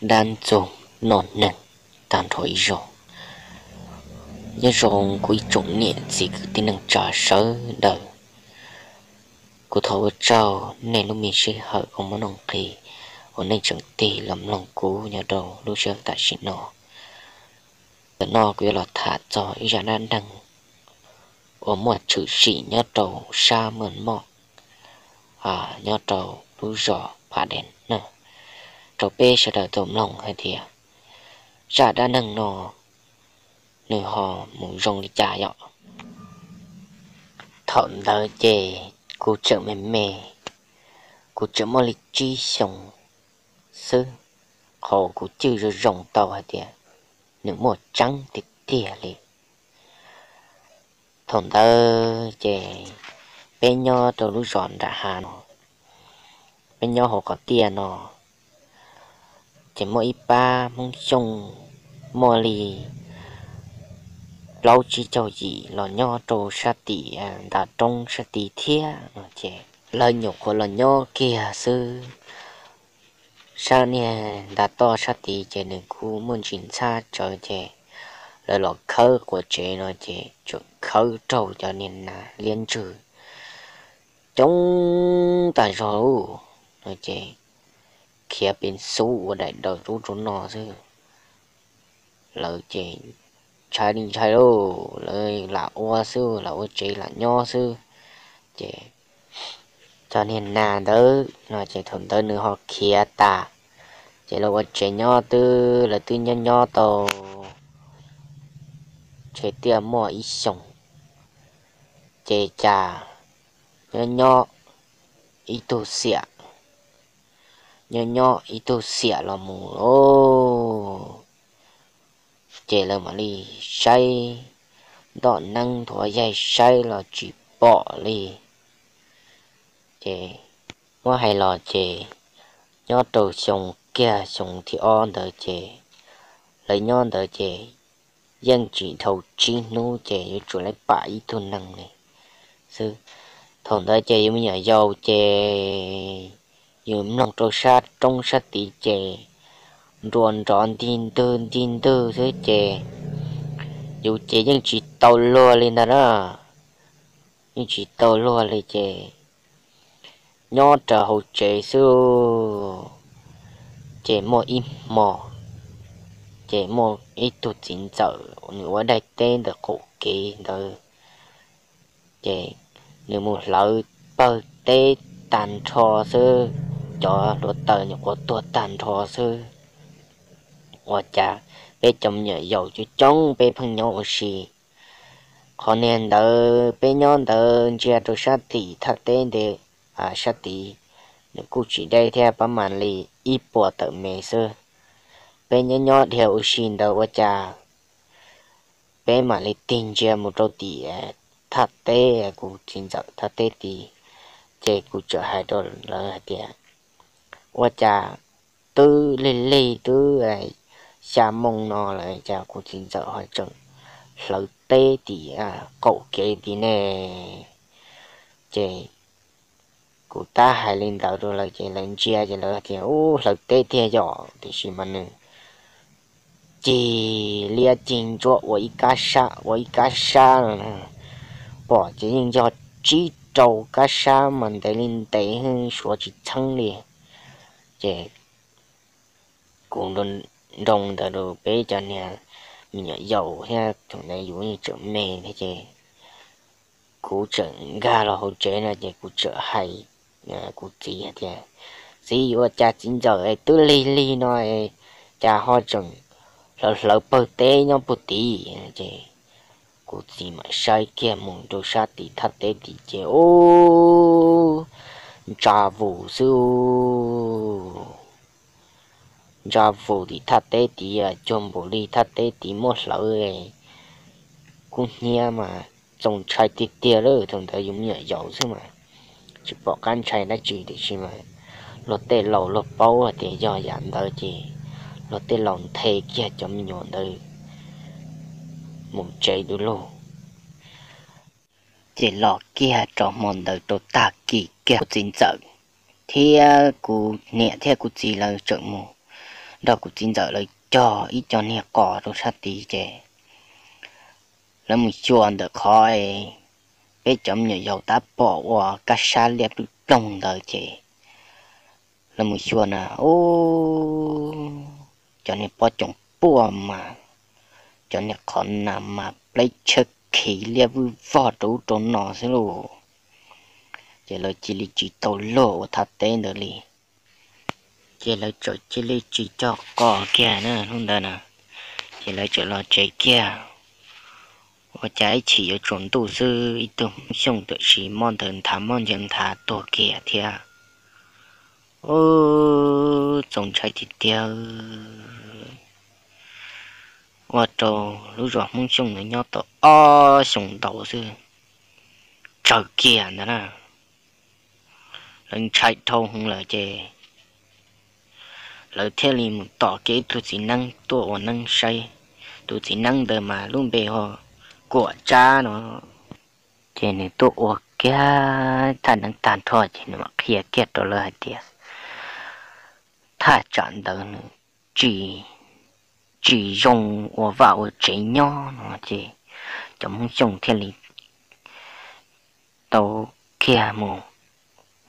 Dab ntxwg noj neeg tag nrho ib zaug. Nyob zoo kuv ib tsoom niam txiv kwv tij neej tsa sawv daws. Kuv thov ua tsaug nej lub me sij hawm uas muaj nuj nqis uas nej tseem tig los mloog kuv nyob rau lub sij hawm tam sim no. Ntawm no kuv yuav los tham txog ib zaj dab neeg uas muaj tshwm sim nyob rau sab Maj Moj, nyob rau lub zos Pha Dees na, rau peb sawv daws tau mloog hais tias zaj dab neeg no nws ho mus zoo li cas yom. Thaum ntawd ces kuv tseem me me, kuv tseem muaj li tsib xyoos xwb, qhov kuv cwj zoo zoo tau hais tias nws muaj tseeb tiag tiag li. Thaum ntawd ces peb nyob rau lub zos nram hav no, peb nyob hauv qhov tiaj no, ces muaj ib pab Hmoob Xyooj muaj li plaub tsib caug yim los nyob rau sab tim ntav roob sab tid thiab no ces lawv nyuam qhuav los nyob kiag xwb. Sab niag ntav toj sab tid ces nws kuj muaj ntsis ntxhab tsawv ces lawv los khawb quas tsev no ces tsuas khawb raug cov niag nas liab ntsws coob tag zog no ces khiav pes xub ua daim daws rub rau no xwb. Lawv ces ntshai li ntshai lauj, lawv lam ua xwb, lam ua tsev lam nyob xwb. Ces cov niag nas ntawd no ces thaum ntawd nws ho khiav tas, ces lawv ua tsev nyob twb, lawv twb nyob nyob tau ntshe tiaj muaj ib xyoos, ces cas nyob nyob ib tug xiam, nyob nyob ib tug xiam los mus lauj, ces lawv mam li saib ntoj neeb nthuav yaig saib los tsis pom li. Ces muab hais los ces nyob rau xyoo kiag xyoo thib ob ntawd ces lawv nyob ntawd ces yeej tsis dhau tsib hnub ces yuav tsum lawv pam ib tug neeg li xwb. Thaum ntawd ces yus me nyuam yaus ces yus mloog rau sab roob sab tid ces nruas nrov ntig ntwg ntig ntwg xwb ces yus ces yeej tsis tau luag li ntag na, yeej tsis tau luag li ces nyob raws hauv tsev xwb. Ces muaj ib hmo ces muaj ib tug txiv ntxawm nws ua daim teb ntawm qaum kev ntawd, ces nws mus hlawv pawg teb tag nrho xwb, cov hluav taws nyuam qhuav tuag tag nrho xwb. Ua cas peb cov me nyuam yaus coob coob peb pheej nyob ua si. Qhov niag ntawd peb nyob ntawd ntsia rau sab tim thaj teb ntev, sab tid nws kuj tsis deb thiab, pab mam li ib puas tawm mev xwb. Peb nyob nyob dhia ua si ntawd ua cas peb mam li tig ntsia mus rau tim thaj teb, kuv txiv ntxawm thaj teb tid, ces kuv txawm hais rau lawv hais tias, ua cas twb lig lig twb xya moo no lawm cas kuv txiv ntxawm ho tseem hlawv teb tim qaum kev tid ne? Ces kuv tab hais li ntawd rau lawv ces lawv ntsia ces lawv tias, ub, hlawv teb tiag yom, tiam sis mas nws cig liab cig ntsuab ua ib kab sab ua ib kab sab no, pom ces yeej yog tsib rau kab sab mas ntev li ntev, suav tsis txheeb li. Ces kuv nroo ntawd rau peb cov niag me nyuam yaus thiab, thaum ntawd yus tseem me thiab ces kuv tseem nkag los hauv tsev no ces kuv txawm hais kuv txiv hais tias, txiv, yuav ua cas txiv ntxawm twb lig lig no cas ho tseem hlawv hlawv pawg teb nyob puag tid? Ces kuv txiv mam saib kiag mus rau sab tim thaj teb tid ces ub, ntsa vus xwb. Ntsa vus tim thaj teb tid, cuag npaum li thaj teb tid muab hlawv. Kub hnyiab mas txaus ntshai tiag tiag lawm, thaum ntawd yus me nyuam yaus xwb mas tsis pom qab ntshai dab tsi, tiam sis mas luag tej laus luag paub hais tias yog yam ntawd ces luag tej laus nthe kiag cov me nyuam ntawd mus tsev du lug. Ces los kiag rau hmo ntawd rau tag kis kiag kuv txiv ntxawm thiab kuv niam thiab kuv txiv lawv tseem mus nrog kuv txiv ntxawm lawv cog ib co niag qos rau sab tid ces lawv mus xyuas ntawm qhov peb cov me nyuam yaus tab pom ua kab sab liab ploog ploog ntawd ces lawv mus xyuas na, ub, cov niag pob coom puaj mas, cov niag qhov nas mas pleb tshab khiv liab vwj vog rau ub rau no xwb lauj. Ces lawv cia li tsis tau luag ua thaj teb ntawd li. Ces lawv txawm cia li tsis cog qos kiag na hnub ntawd na. Ces lawv txawm los tsev kiag. Ua cas ib chim yuav tsaus ntuj xwb ib tug Hmoob Xyooj tam sim mob ntawd nthav mob ncaws nthav tuag kiag thiab. Ub, txaus ntshai tiag tiag. Ua rau lub zos Hmoob Xyooj ntawd nyob tau ob xyoos ntau xwb, tsawg kiag ntawd na. Lawv ntshai dhau hwv lawm ces lawv thiaj li mus tom kiag ib tug txiv neeb tuaj ua neeb saib. Tus txiv neeb ntawd mas lub npe hu Kuam Tsab no. Ces nws tuaj ua kiag thaj neeb tag nrho ces nws mam qhia kiag rau lawv hais tias thaj tsam ntawd nws tsis, tsis zoo ua vaj ua tsev nyob no ces cov Hmoob Xyooj thiaj li tau kiag mus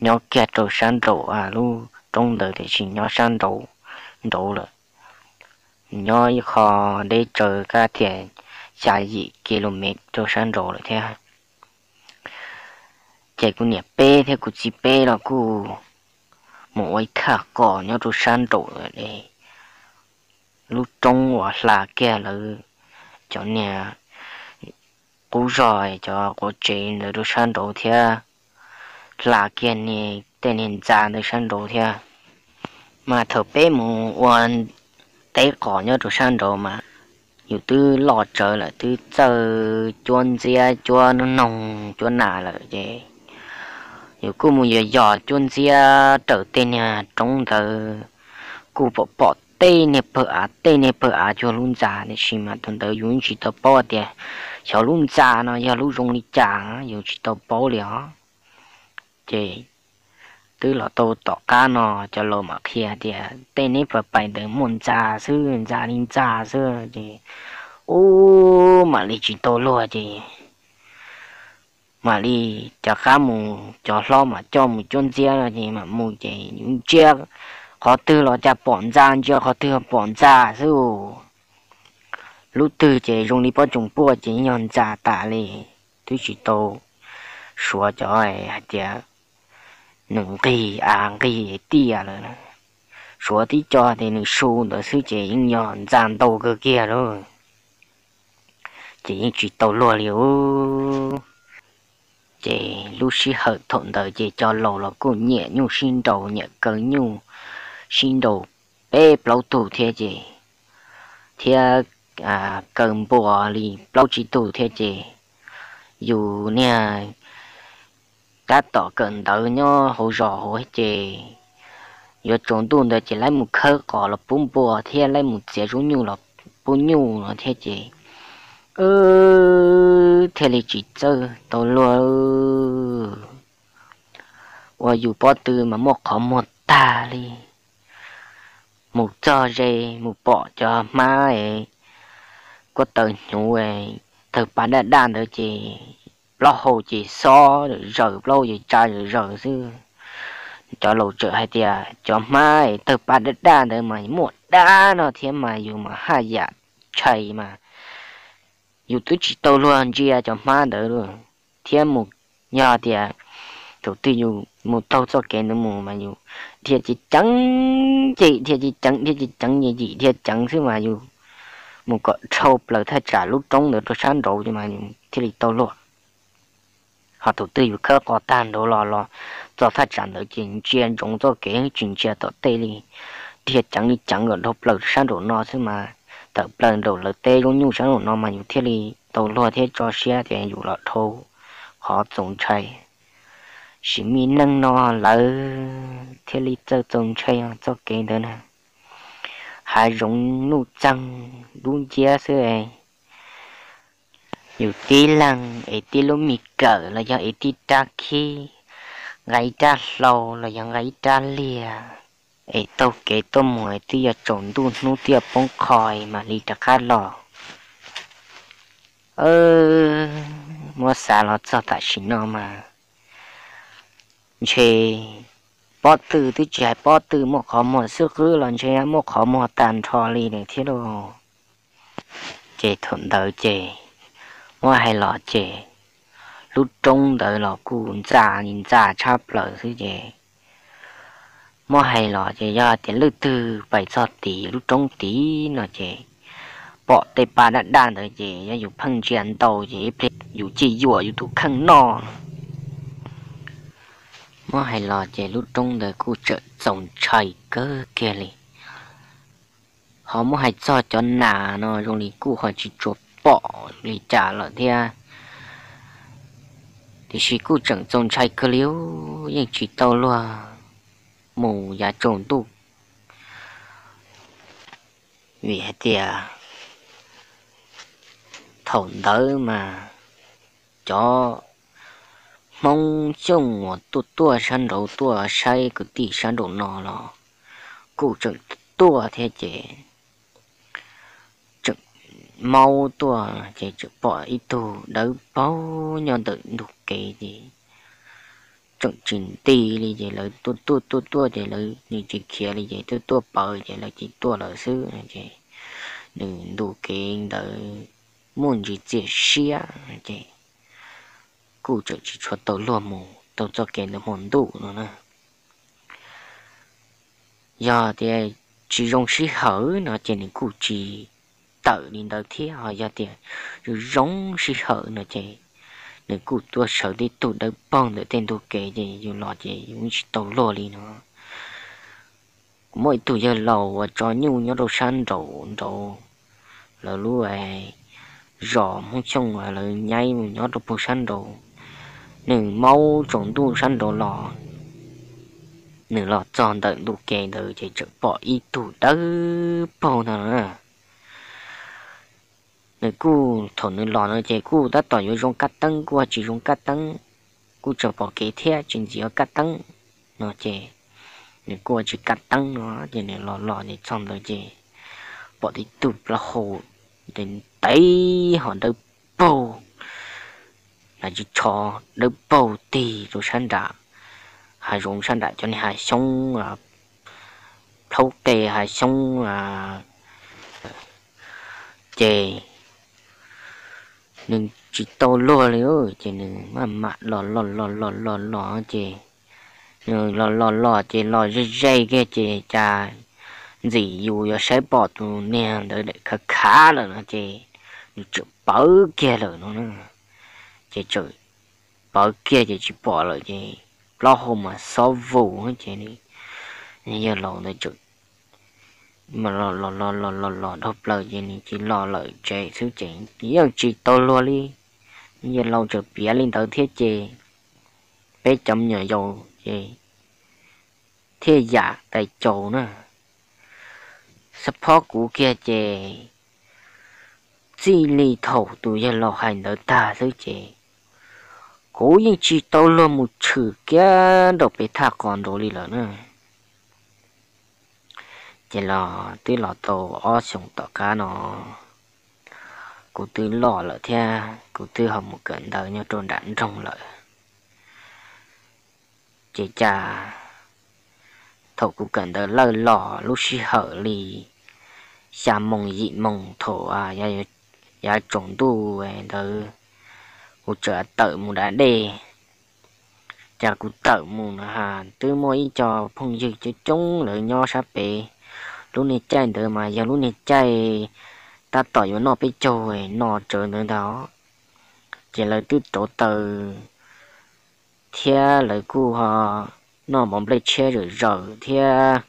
nyob kiag rau sab nraum lub roob ntawd tiam sis nyob sab nraud, nraud lawm. Nyob ib qho deb tsawv kab tias xya yim ki lu mev rau sab nraud lawm thiab. Ces kuv niam peb thiab kuv txiv peb los kuj mus ua ib thaj qos nyob rau sab nraum lub roob uas hla kiag lawv cov niag qub zog cov quav tsev ntawd rau sab nraud thiab, hla kiag niag tej niag ntxa ntawd sab nraud thiab. Mas thaum peb mus ua teb qos nyob rau sab nraud mas yus twb loj tsawv lawm, twb txawj cuab ntxiab cuab noog cuab nas lawm ces yus kuj mus yos yos cuab ntxiab raws tej niag roob ntawd, kuj pom pom tej niag pawg av tej niag pawg av cuag lub ntxa, tiam sis mas thaum ntawd yus tsis tau paub tias xyov lub ntxa no yog lub zoo li cas, yus tsis tau paub li os. Ces twb los tau tom qab no cov laus mam qhia tias tej neb pais pais ntawd muaj ntxa xwb, ntxa li ntxa xwb ces ub mam li tsis tau luag ces mam li cov qab mus cov hlob mam coj mus cuab ntxiab no ces mam mus ces yus ntsia qhov twg los cas pom ntxa, ntsia qhov twg pom ntxa xwb. Lub twg ces zoo li pob tsoom puaj ces yog ntxa tas li, twb tsis tau suav cov hais tias nws nqig av nqig tiaj lawm. Suav tib co tias nws su ntawd xwb ces yeej yog ntxa ntau kawg kiag lauj. Ces yeej tsis tau luag li ub. Ces lub sij hawm thaum ntawd ces cov laus los kuj nyiam nyuj sib nraus, nyiam kaw nyuj sib nraus peb plaub tug thiab ces, thiab kaw npua li plaub tsib tug thiab ces yus niag tab tom kawm ntawv nyob hauv zos hauv ces yuav tsaus ntuj ntawd ces laib mus khawb qos los pub npua thiab laib mus txiav zaub nyuj los pub nyuj no thiab ces thiaj li tsis txawj tau luag. Ua yus pob tw mas muaj qhov muag tag li. Mus txog ze mus pom cov hmab es kuj taws hnyuv, tawg pa daj daj ntawd ces plaub hau ces xob zaws, plaub hau ces tsa zaws zaws xwb. Cov laus txawm hais tias cov hmab es tawg pa daj daj ntawd mas muaj dab no thiab mas yus mas haj yam tshais mas yus twb tsis tau luag ntsia cov hmab ntawd thiab mus, yog tias thaum twg yus mus taug txoj kev ntawd mus mas yus dhia ceev ceev, ces dhia ceev ceev, dhia ceev ceev, yim dhia ceev xwb mas yus mus kom dhau plaws thaj tsam lub roob ntawd rau sab nraud mas yus thiaj li tau luag. Ho thaum twg yus khawb qos tag nraud los los txog thaj tsam ntawd ces ntsia ntsoov txoj kev tsis ntsia tom tej li, dhia ceev li ceev kom dhau plaws sab nraum no xwb mas tawm plaws nraum lawv teb zaub nyuj sab nraum no mas yus thiaj li tau luag thiab tso siab tias yus los dhau qhov txaus ntshai. Sim me neej no lawv thiaj li txawj txaus ntshai txoj kev ntawd na. Hav zoov nuj txeeg dub nciab xwb, yus tib leeg es tib lub me kawm los yog es tib rab khib, nqa ib rab hlau los yog nqa ib rab liag, es taug kev tuaj mus twb yuav tsaus ntuj hnub twb yuav poob qho mam li rov qab los. Muab xav los txog tam sim no mas ntshe pob tw twb tsis hais pob tw, muaj qhov muag xwb qwb los ntshe muaj qhov muag tag nrho li lawm thiab lauj. Ces thaum ntawd ces muab hais los ces lub roob ntawd los kuj ntxa li ntxa tshaj plaws xwb ces muab hais los ces yog tias leej twg pais txog tid lub roob tid no ces pom tej pa daj daj ntawd ces yog yus pheej ntsia ntau ces ib pliag yus cij yuam yus tus kheej noj. Muab hais los ces lub roob ntawd kuj tseem txaus ntshai kawg kiag li. Ho muab hais txog cov nas no zoo li kuj ho tsis tshua pom li cas lawm thiab, tiam sis kuj tseem txaus ntshai kawg li, yeej tsis tau luag mus yav tsaus ntuj. Vim hais tias thaum ntawd mas cov Hmoob Xyooj uas tuaj tuaj sab nraud tuaj saib kwv tij sab nraum no los kuj tseem tuaj thiab ces tseem maub tuaj ces tseem pom ib tug dawb paug nyob ntawm ntug kev ces tseem tsis nti li ces lawv tuaj tuaj tuaj tuaj ces lawv nws tsis khiav li ces tuaj tuaj pawv ces lawv cia tuaj lawm xwb ces nws ntu kev ntawd muaj ntsis txias siab ces kuj tseem tsis tshua tau luag mus tau txoj kev ntawd hmo ntuj no na. Yog tias tsis zoo sij hawm no ces nws kuj tsis tawm li ntawd thiab, ho yog tias zoo zoo sij hawm no ces nws kuj tuaj sawv tib tug dawb paug ntawm tej ntug kev ces yus los ces yus tsis tau luag li no. Kuv muaj ib tug yawg laus uas tso nyuj nyob rau sab nraud nraud, lawv lub zos Hmoob Xyooj lawv nyaib mus nyob rau puag sab nraud, nws maub tsaus ntuj sab nraud los, nws los txog ntawm ntug kev ntawd ces tseem pom ib tug dawb paug ntag. Nws kuj thaum nws los no ces kuj tab tom yuav zoo kab teeb kuj tsis zoo kab teeb, kuj tseem pom kev thiab tsis ntxim ua kab teeb no ces nws kuj tsis kab teeb no ces nws los los ces txog ntawd ces pom tib tug plaub hau ntev ntev ho dawb paug, na tsis tsho, dawb paug tig rau sab nram hav zoov sab nram cov niag hav xyoob, plhaub qe hav xyoob ces nws tsis tau luag li ces nws maj mam los los los los los los ces nws los los los ces los ze ze kiag ces cas ntxim yus yuav saib pom tus niag ntawd khav khav lawm no ces nws tseem pawv kiag lawm no na. Ces tseem pawv kiag ces tsis pom lawm ces plaub hau mas xob vus ces yawg laus ntawd tseem los los los los los dhau plaws ces nws cia los lawm tsev xwb ces yeej tsis tau luag li. Yawg laus tseem piav li ntawd thiab ces peb cov me nyuam yaus ces thiaj yam tais caus na. Xab phob kuv kiag ces txij li thaum tus yawg laus hais ntawd tag xwb ces kuv yeej tsis tau luag mus tshwm kiag nraum pem thaj qos nraud li lawm na. Ces los twb los tau ob xyoos tom qab no kuv twb loj lawm thiab kuv twb ho mus kawm ntawv nyob rau nram nroog lawm. Ces cas thaum kuv kawm ntawv lawj los lub sij hawm li xya moos yim moos thaum yav tsaus ntuj ntawd kuv txawm tawm mus da dej. Cas kuv tawm mus na has twb muaj ib co phooj ywg coob coob lawv nyob sab pem. Lub niag caij ntawd mas yog lub niag caij tab tom yuav noj peb caug no tsawv ntawd ntag. Ces lawv twb rauv taws thiab lawv kuj ho noj mov nplej tshiab zawm zaws thiab.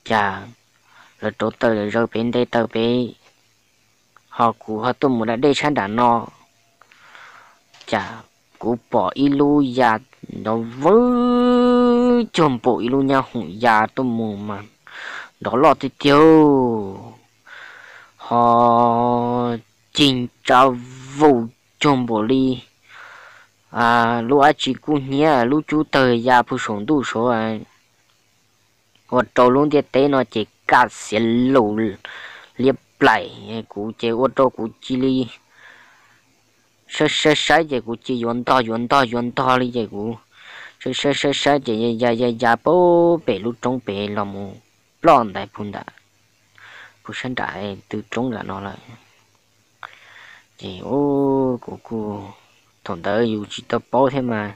Cas lawv rauv taws zawm zaws pem nte taws pem, ho kuv ho tuaj mus da dej sab nram no. Cas kuv pom ib lub ya nrov vwb cuag npaum ib lub nyab hoom ya tuaj mus mas nrov loj tiag tiag, ho cig tsa vus cuag npaum li lub dab tsi kuj hnyiab lub cub tawg ya puag saum ntuj saud. Ua rau lub ntiaj teb no ces kaj xiav lus liab plaim, kuv ces ua rau kuv cia li saib saib saib ces kuv cia yuav ntog yuav ntog yuav ntog li ces kuv saib saib saib saib ces ya ya ya ya pem lub roob pem los mus ploj ntaiv puag nram, puag sab nram tw roob nram no lawm. Ces kuv kuj, thaum ntawd yus tsis tau paub thiab mas,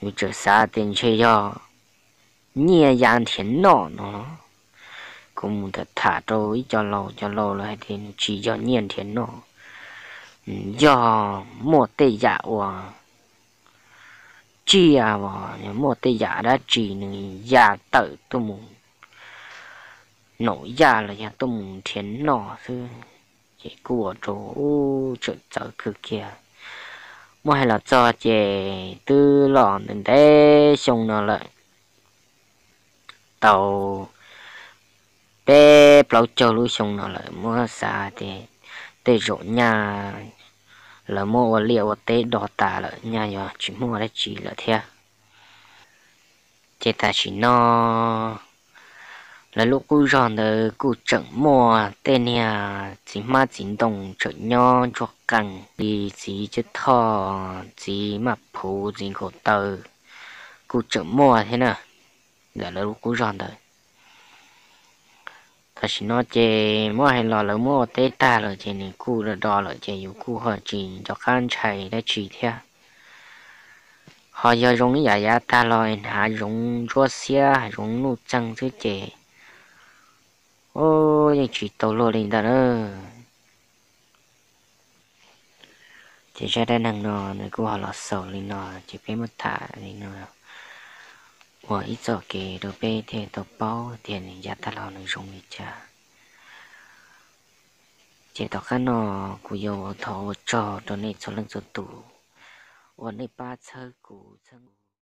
yus txawm xav tias ntshe yog nyiaj ya nrhiav noj no. Kuv mus tham rau ib co laus, cov laus lawv hais tias nws tsis yog nyiaj nrhiav noj, nws yog muaj tej yam uas tsiaj, muaj tej yam dab tsi nws ya tawm tuaj mus, naum yaj los yog tuaj mus nrhiav noj xwb. Ces kuj ua rau txawm txawv kawg kiag. Muab hais los txog ces twb los ntev ntev xyoo no lawm, tau peb plaub caug lub xyoo no lawm, muab xav tias tej zaum nyaj lawv muab ua liaj ua teb do tas lawm, nyaj yog tsis muaj dab tsi lawm thiab. Ces tam sim no lawv lub qub zog ntawd kuj tseem muaj tej niag txiv hmab txiv ntoo tseem nyob ntsuag qees li txiv Cab Thoj, txiv Maj Phuv, txiv Nkaus Taw, kuj tseem muaj thiab na, ntawm lawv lub qub zog ntawd. Tam sim no ces muab hais los lawv muab ua teb tag lawm ces nws kuj do do lawm ces yus kuj ho tsis nco qab ntshai dab tsi thiab. Ho yog zoo ib yam yav tag los hnav zoov ntsuab xiab zoov nuj txeeg xwb ces, u, yeej tsis tau luag li ntawd na. Ces zaj dab neeg no nws kuj ho los xaus li no, ces peb muab tham li no ua ib txoj kev rau peb thiaj tau paub tias nws yav tag los nws zoo li cas. Ces tom qab no kuv yuav thov ua tsaug rau nej txhua leej txhua tus uas nej pab txhawb kuv txhawb